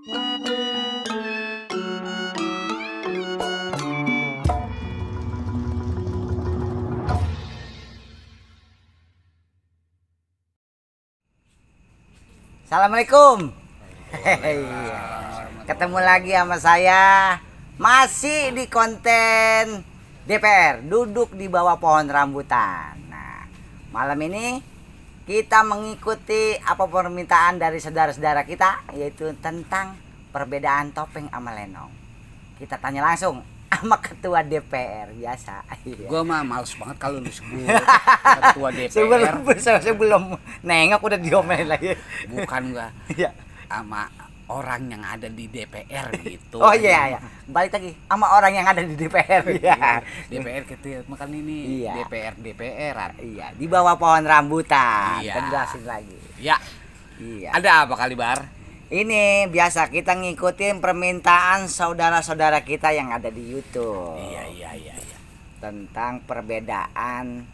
Assalamualaikum. Ketemu lagi sama saya. Masih di konten DPR, duduk di bawah pohon rambutan. Nah, malam ini kita mengikuti apa permintaan dari saudara-saudara kita, yaitu tentang perbedaan topeng sama lenong. Kita tanya langsung sama ketua DPR biasa. Gua mah males banget kalau lu sebut ketua DPR. Sebelum nengok udah diomelin lagi. Bukan gua. Iya. Sama orang yang ada di DPR gitu. Oh iya ya. Balik lagi sama orang yang ada di DPR ya. DPR kecil makan ini. Iya. DPR-an. Iya, di bawah pohon rambutan. Iya. Kita jelasin lagi. Ya. Iya. Ada apa kali Bar? Ini biasa kita ngikutin permintaan saudara-saudara kita yang ada di YouTube. Iya. Tentang perbedaan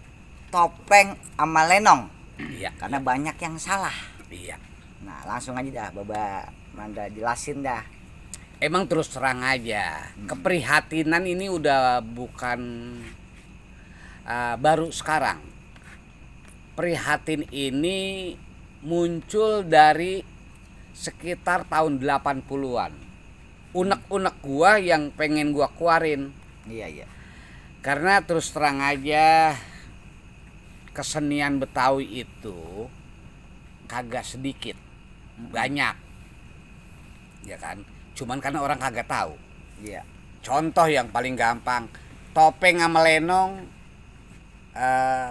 topeng sama lenong. Iya. Karena banyak yang salah. Iya. Nah, langsung aja dah, Baba Manda jelasin dah. Emang terus terang aja, keprihatinan ini udah bukan baru sekarang. Prihatin ini muncul dari sekitar tahun 80-an. Unek-unek gua yang pengen gua keluarin. Iya. Karena terus terang aja kesenian Betawi itu kagak sedikit, banyak. Ya kan? Cuman karena orang kagak tahu. Iya. Contoh yang paling gampang, topeng sama lenong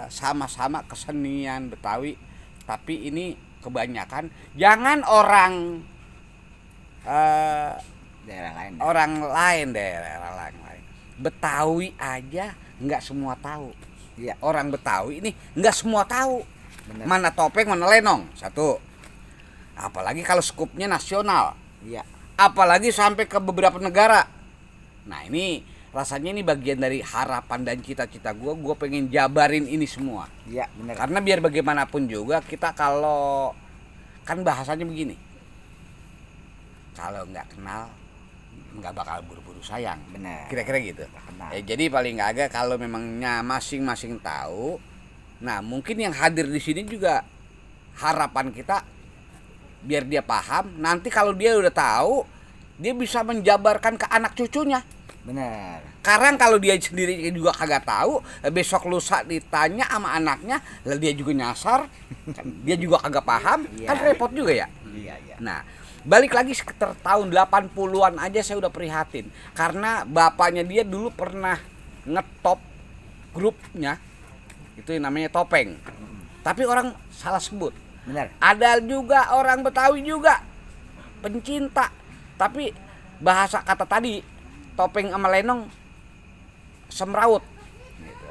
sama-sama kesenian Betawi, tapi ini kebanyakan jangan orang Daerah lain. daerah lain. Betawi aja nggak semua tahu. Iya. Orang Betawi ini nggak semua tahu. Bener. Mana topeng, mana lenong. Satu. Apalagi kalau skupnya nasional. Iya. Apalagi sampai ke beberapa negara. Nah ini rasanya ini bagian dari harapan dan cita-cita gue pengen jabarin ini semua. Iya, benar. Karena biar bagaimanapun juga kita kalau kan bahasanya begini, kalau nggak kenal nggak bakal buru-buru sayang. Benar. Kira-kira gitu. Jadi paling nggak agak kalau memangnya masing-masing tahu. Nah mungkin yang hadir di sini juga harapan kita biar dia paham. Nanti kalau dia udah tahu, dia bisa menjabarkan ke anak cucunya. Benar. Sekarang kalau dia sendiri juga kagak tahu, besok lusa ditanya sama anaknya, lah dia juga nyasar, dia juga kagak paham, Iya. kan repot juga ya. Iya. Nah, balik lagi sekitar tahun 80-an aja saya udah prihatin. Karena bapaknya dia dulu pernah ngetop grupnya, itu yang namanya topeng. Tapi orang salah sebut. Benar. Ada juga orang Betawi juga pencinta, tapi bahasa kata tadi topeng sama lenong semrawut gitu.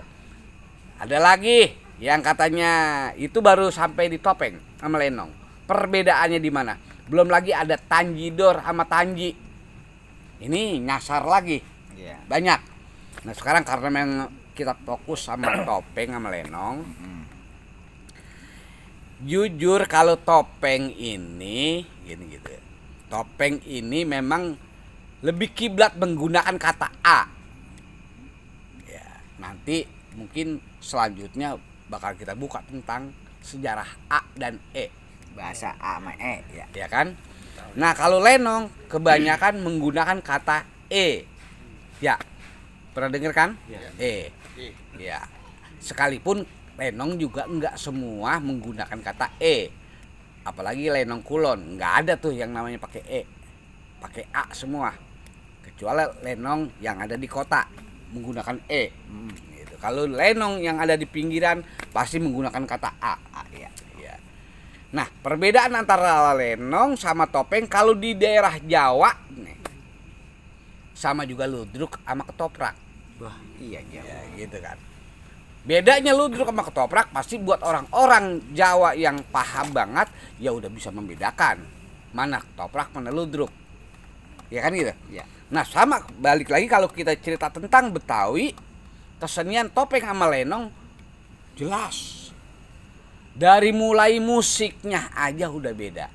Ada lagi yang katanya itu baru sampai di topeng sama lenong. Perbedaannya di mana? Belum lagi ada tanjidor sama tanji. Ini nyasar lagi. Iya. Banyak. Nah, sekarang karena memang kita fokus sama topeng sama lenong. Jujur kalau topeng ini gini gitu. Topeng ini memang lebih kiblat menggunakan kata A. Ya, nanti mungkin selanjutnya bakal kita buka tentang sejarah A dan E. Bahasa A sama E ya. Ya kan? Nah, kalau lenong kebanyakan menggunakan kata E. Ya. Pernah dengar kan? E. Ya. Sekalipun lenong juga enggak semua menggunakan kata E. Apalagi lenong kulon, enggak ada tuh yang namanya pakai E. Pakai A semua. Kecuali lenong yang ada di kota menggunakan E. Gitu. Kalau lenong yang ada di pinggiran pasti menggunakan kata A. Ya. Nah, perbedaan antara lenong sama topeng kalau di daerah Jawa nih, sama juga ludruk sama ketoprak. Wah, iya. Ya, gitu kan. Bedanya ludruk sama ketoprak pasti buat orang-orang Jawa yang paham banget ya udah bisa membedakan mana ketoprak mana ludruk. Ya kan gitu? Ya. Nah, sama balik lagi kalau kita cerita tentang Betawi, kesenian topeng sama lenong jelas. Dari mulai musiknya aja udah beda.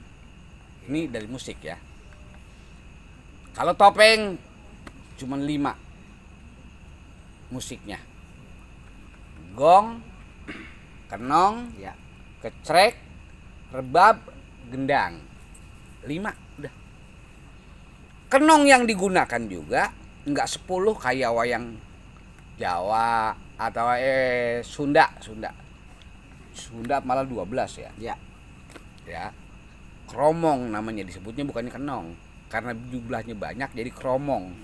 Ini dari musik ya. Kalau topeng cuman 5 musiknya. Gong, kenong, Ya. kecrek, rebab, gendang. 5 udah. Kenong yang digunakan juga enggak 10 kayak wayang Jawa atau Sunda. Sunda malah 12 ya. Ya. Ya. Kromong namanya disebutnya, bukannya kenong. Karena jumlahnya banyak jadi kromong.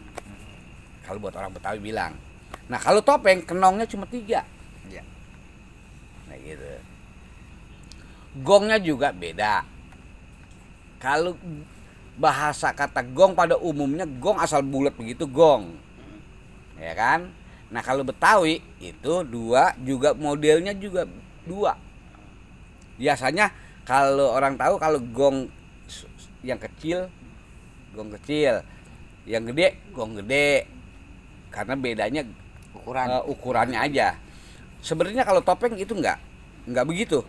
Kalau buat orang Betawi bilang. Nah, kalau topeng kenongnya cuma 3. Ya. Nah, gitu. Gongnya juga beda. Kalau bahasa kata gong pada umumnya, gong asal bulat begitu gong. Ya kan? Nah, kalau Betawi itu 2, juga modelnya juga 2. Biasanya kalau orang tahu kalau gong yang kecil, gong kecil, yang gede, gong gede. Karena bedanya ukurannya aja. Sebenarnya kalau topeng itu enggak begitu.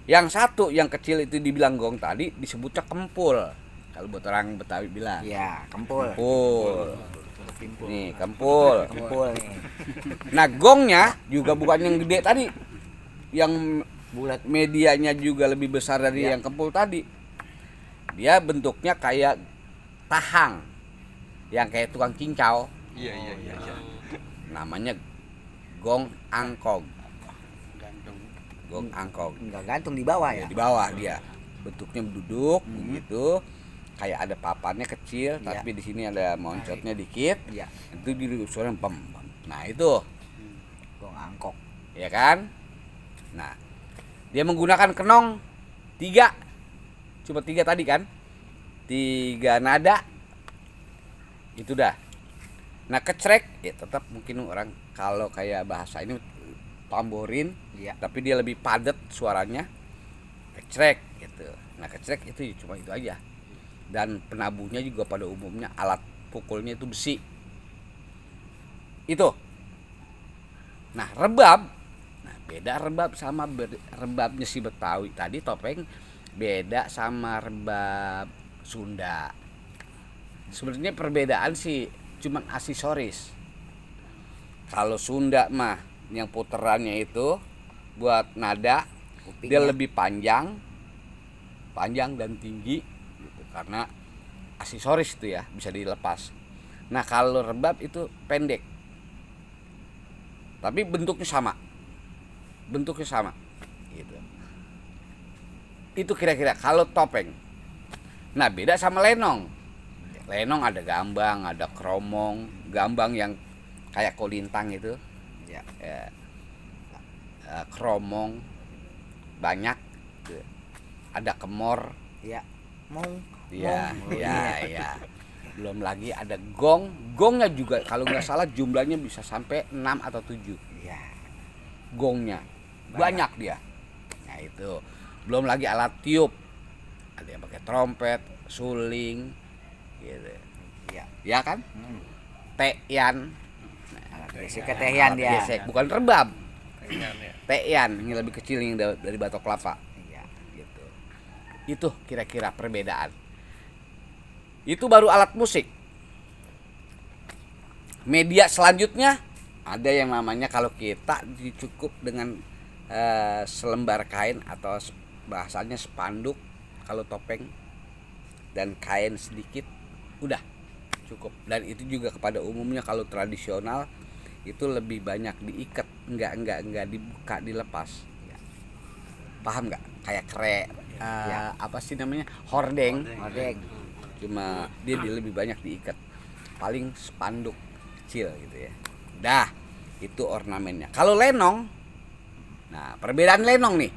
Yang satu yang kecil itu dibilang gong tadi disebutnya kempul. Kalau buat orang Betawi bilang. Iya, kempul. Nih, kempul. Kempul nih. Nah, gongnya juga bukan yang gede tadi. Yang Bulat. medianya juga lebih besar dari yang kempul tadi. Dia bentuknya kayak tahang. Yang kayak tukang cincau. Iya. Namanya gong angkog. Gong angkog. Enggak gantung di bawah ya. Di bawah dia. Bentuknya duduk begitu. Kayak ada papannya kecil, tapi di sini ada moncotnya dikit. Iya. Itu di suara pem. Nah, itu. Gong angkok. Ya kan? Nah, dia menggunakan kenong 3. Cuma 3 tadi kan? 3 nada. Itu dah. Nah, kecrek ya tetap mungkin orang kalau kayak bahasa ini tamborin, Iya. tapi dia lebih padat suaranya. Kecrek gitu. Nah, kecrek itu cuma itu aja. Dan penabuhnya juga pada umumnya alat pukulnya itu besi. Itu. Nah, rebab. Nah, beda rebab sama rebabnya si Betawi. Tadi topeng beda sama rebab Sunda. Sebenarnya perbedaan sih cuman aksesoris. Kalau Sunda mah yang puterannya itu buat nada dia lebih panjang dan tinggi gitu, karena aksesoris itu ya bisa dilepas. Nah, kalau rebab itu pendek. Tapi bentuknya sama. Gitu. Itu kira-kira kalau topeng. Nah, beda sama lenong. Lenong ada gambang, ada kromong, gambang yang kayak kolintang itu. Ya. Kromong banyak. Gitu. Ada kemor. Iya. Mong. Iya. Belum lagi ada gong. Gongnya juga kalau nggak salah jumlahnya bisa sampai 6 atau 7. Iya. Gongnya banyak dia. Nah, itu. Belum lagi alat tiup. Ada yang pakai trompet, suling gitu. Iya. Ya kan? Teyan. Besi ketehian dia. Gesek, bukan rebab. Teyan, ini lebih kecil yang dari batok kelapa. Iya. Gitu. Itu kira-kira perbedaan. Itu baru alat musik. Media selanjutnya ada yang namanya kalau kita cukup dengan selembar kain atau bahasanya spanduk. Kalau topeng dan kain sedikit udah cukup. Dan itu juga kepada umumnya kalau tradisional itu lebih banyak diikat, enggak dibuka, dilepas. Paham nggak? Kayak apa sih namanya, hordeng. Cuma dia lebih banyak diikat, paling spanduk kecil gitu ya. Dah, itu ornamennya. Kalau lenong, nah perbedaan lenong nih,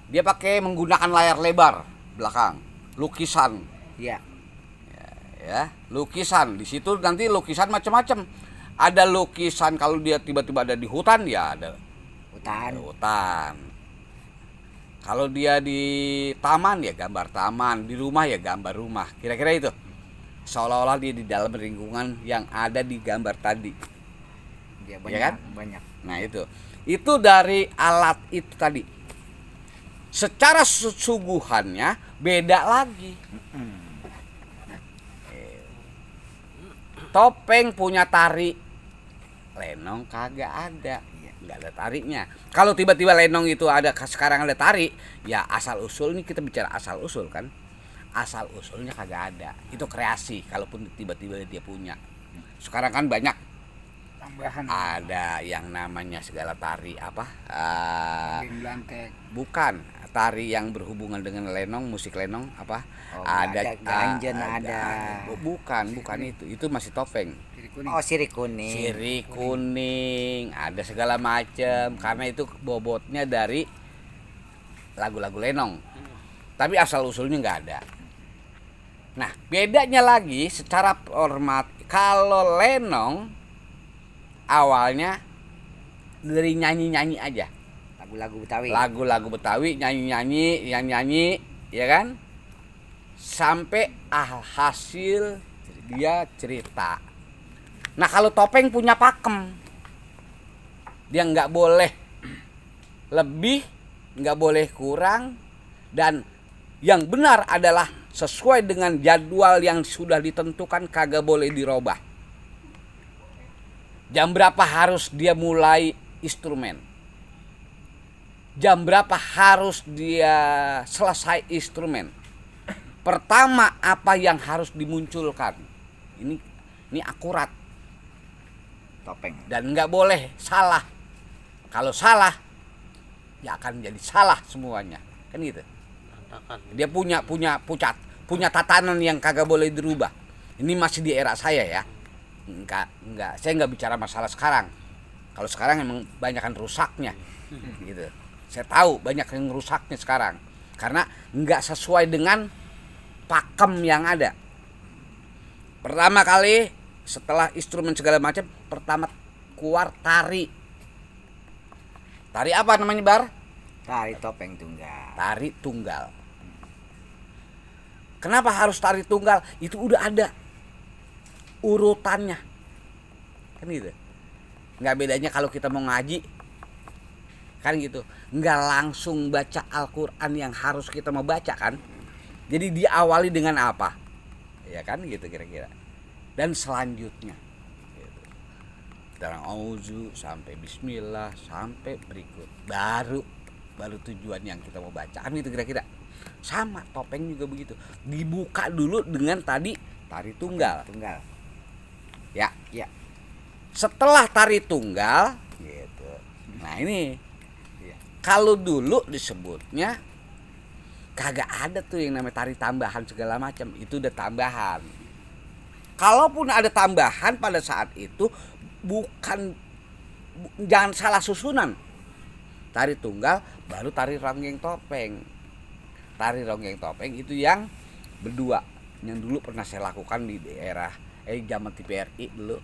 dia pakai menggunakan layar lebar belakang, lukisan. Iya. Ya, lukisan. Di situ nanti lukisan macam-macam. Ada lukisan kalau dia tiba-tiba ada di hutan, ya ada hutan. Kalau dia di taman ya gambar taman, di rumah ya gambar rumah. Kira-kira itu. Seolah-olah dia di dalam lingkungan yang ada di gambar tadi. Dia Ya kan? banyak. Nah, itu. Itu dari alat itu tadi. secara suguhannya beda lagi. Topeng punya tari, lenong kagak ada, nggak ada tarinya. Kalau tiba-tiba lenong itu ada, sekarang ada tari, ya asal usul nih, kita bicara asal usul kan, asal usulnya kagak ada, itu kreasi. Kalaupun tiba-tiba dia punya, sekarang kan banyak tambahan ada yang namanya segala tari apa, belantek. bukan tari yang berhubungan dengan lenong, musik lenong apa, Oh, ada ganjen ada. bukan itu masih topeng. Jadi kuning. Oh, sirih kuning. Sirih kuning, ada segala macam, karena itu bobotnya dari lagu-lagu lenong. Tapi asal usulnya nggak ada. Nah, bedanya lagi secara format, kalau lenong awalnya dari nyanyi-nyanyi aja. Lagu-lagu Betawi. Lagu-lagu Betawi, nyanyi-nyanyi, yang nyanyi, ya kan? Sampai hasil dia cerita. Nah, kalau topeng punya pakem, dia nggak boleh lebih, nggak boleh kurang, dan yang benar adalah sesuai dengan jadwal yang sudah ditentukan, kagak boleh dirubah. Jam berapa harus dia mulai instrumen, jam berapa harus dia selesai instrumen, pertama apa yang harus dimunculkan, ini akurat. Topeng. Dan nggak boleh salah. Kalau salah, ya akan jadi salah semuanya, kan gitu. Dia punya tatanan yang kagak boleh dirubah. Ini masih di era saya ya. Enggak, saya nggak bicara masalah sekarang. Kalau sekarang emang banyakan rusaknya, gitu. Saya tahu banyak yang rusaknya sekarang, karena nggak sesuai dengan pakem yang ada. Pertama kali setelah instrumen segala macam, pertama keluar tari. Tari apa namanya, Bar? Tari topeng tunggal. Tari tunggal. Kenapa harus tari tunggal? Itu udah ada urutannya, kan gitu. Nggak bedanya kalau kita mau ngaji, kan gitu. Nggak langsung baca Al-Quran yang harus kita mau baca kan. Jadi diawali dengan apa? Ya kan gitu kira-kira. Dan selanjutnya gitu. Dari auzu sampai bismillah sampai berikut, baru tujuan yang kita mau baca, kan gitu kira-kira. Sama topeng juga begitu, dibuka dulu dengan tadi tari tunggal. Ya, setelah tari tunggal gitu. Nah ini kalau dulu disebutnya kagak ada tuh yang namanya tari tambahan segala macam, itu udah tambahan. Kalaupun ada tambahan pada saat itu, jangan salah susunan. Tari tunggal baru tari ronggeng topeng. Tari ronggeng topeng itu yang berdua, yang dulu pernah saya lakukan di daerah zaman TVRI dulu.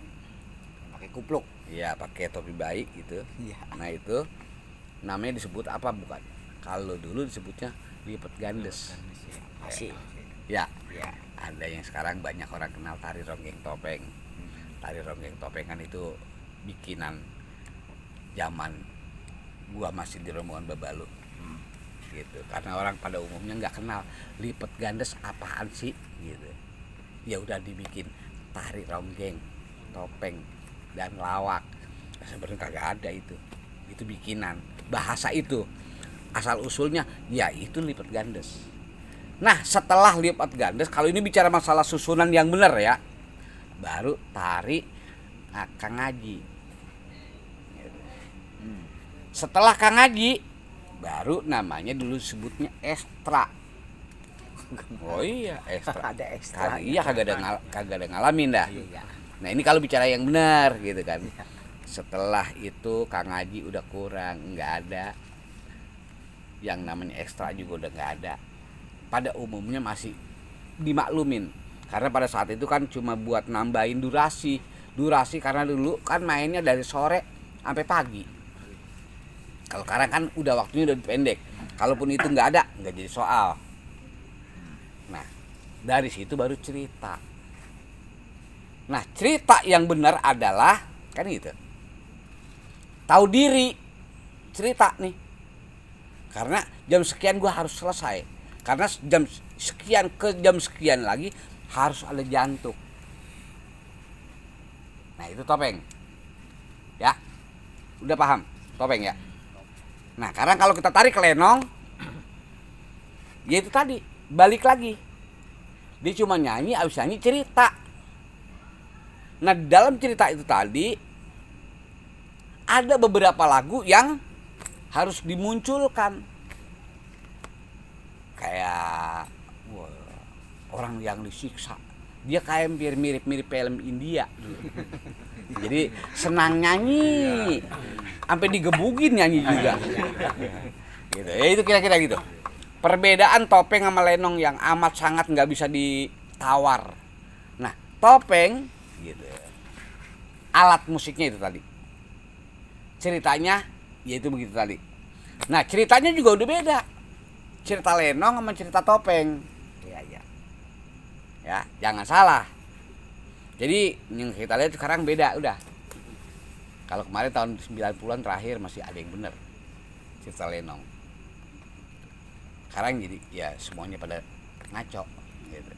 Pakai kupluk. Iya, pakai topi baik gitu. Iya. Nah itu namanya disebut apa bukan? Kalau dulu disebutnya lipat gandes. Masih. Ya. Ya. Ada yang sekarang banyak orang kenal tari ronggeng topeng. Tari ronggeng topeng kan itu bikinan zaman gua masih di rombongan Babalu. Gitu. Karena orang pada umumnya nggak kenal lipat gandes apaan sih gitu. Ya udah dibikin tari ronggeng, topeng dan lawak. Sebenarnya kagak ada itu. Itu bikinan. Bahasa itu asal usulnya ya itu lipat gandes. Nah, setelah lipat gandes, kalau ini bicara masalah susunan yang benar ya, baru tari Kang Ngaji. Setelah Kang Ngaji, baru namanya dulu sebutnya ekstra. Oh iya, ekstra. Ada ekstra. Iya, kagak ada ngalamin dah. Iya. Nah, ini kalau bicara yang benar gitu kan. Setelah itu Kang Ngaji udah kurang, nggak ada. Yang namanya ekstra juga udah nggak ada. Pada umumnya masih dimaklumin, karena pada saat itu kan cuma buat nambahin durasi karena dulu kan mainnya dari sore sampai pagi. Kalau sekarang kan udah waktunya udah pendek, kalaupun itu nggak ada nggak jadi soal. Nah dari situ baru cerita. Nah cerita yang benar adalah kan gitu, tahu diri, cerita nih. Karena jam sekian gua harus selesai. Karena jam sekian ke jam sekian lagi harus ada jantung. Nah, itu topeng. Ya. Udah paham? Topeng ya. Nah, sekarang kalau kita tarik ke lenong, ya itu tadi, balik lagi. Dia cuma nyanyi, habis nyanyi cerita. Nah, dalam cerita itu tadi ada beberapa lagu yang harus dimunculkan. Kayak orang yang disiksa. Dia kayak mirip-mirip film India. Jadi senang nyanyi, sampai digebugin nyanyi juga. Gitu. Ya itu kira-kira gitu. Perbedaan topeng sama lenong yang amat sangat nggak bisa ditawar. Nah, topeng gitu. Alat musiknya itu tadi. Ceritanya yaitu begitu tadi. Nah, ceritanya juga udah beda. Cerita lenong sama cerita topeng. Iya. Ya, jangan salah. Jadi yang kita lihat sekarang beda udah. Kalau kemarin tahun 90-an terakhir masih ada yang benar cerita lenong. Sekarang jadi ya semuanya pada ngaco gitu.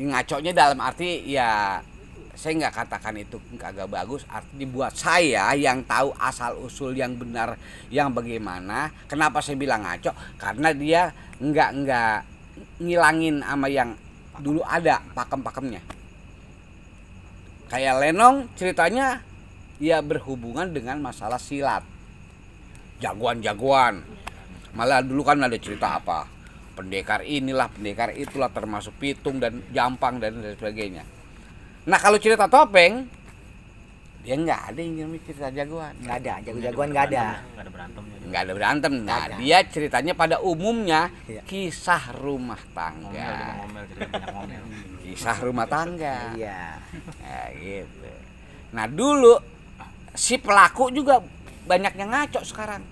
Ini ngaconya dalam arti ya saya nggak katakan itu kagak bagus, artinya buat saya yang tahu asal usul yang benar yang bagaimana. Kenapa saya bilang ngaco? Karena dia nggak ngilangin sama yang dulu ada pakem-pakemnya. Kayak lenong ceritanya ya berhubungan dengan masalah silat. Jagoan-jagoan. Malah dulu kan ada cerita apa? Pendekar inilah, pendekar itulah, termasuk pitung dan jampang dan sebagainya. Nah, kalau cerita topeng dia nggak ada yang namanya cerita jagoan. Nggak ada, jago-jagoan nggak ada. Nggak ada berantem. Nah, ada. dia ceritanya pada umumnya Iya. kisah rumah tangga. Kisah rumah tangga. Iya. Nah, gitu. Nah, dulu si pelaku juga banyak yang ngaco sekarang.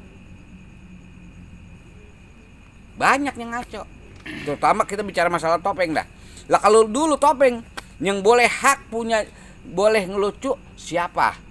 Banyak yang ngaco. Terutama kita bicara masalah topeng dah. Lah kalau dulu topeng yang boleh hak punya boleh ngelucu siapa?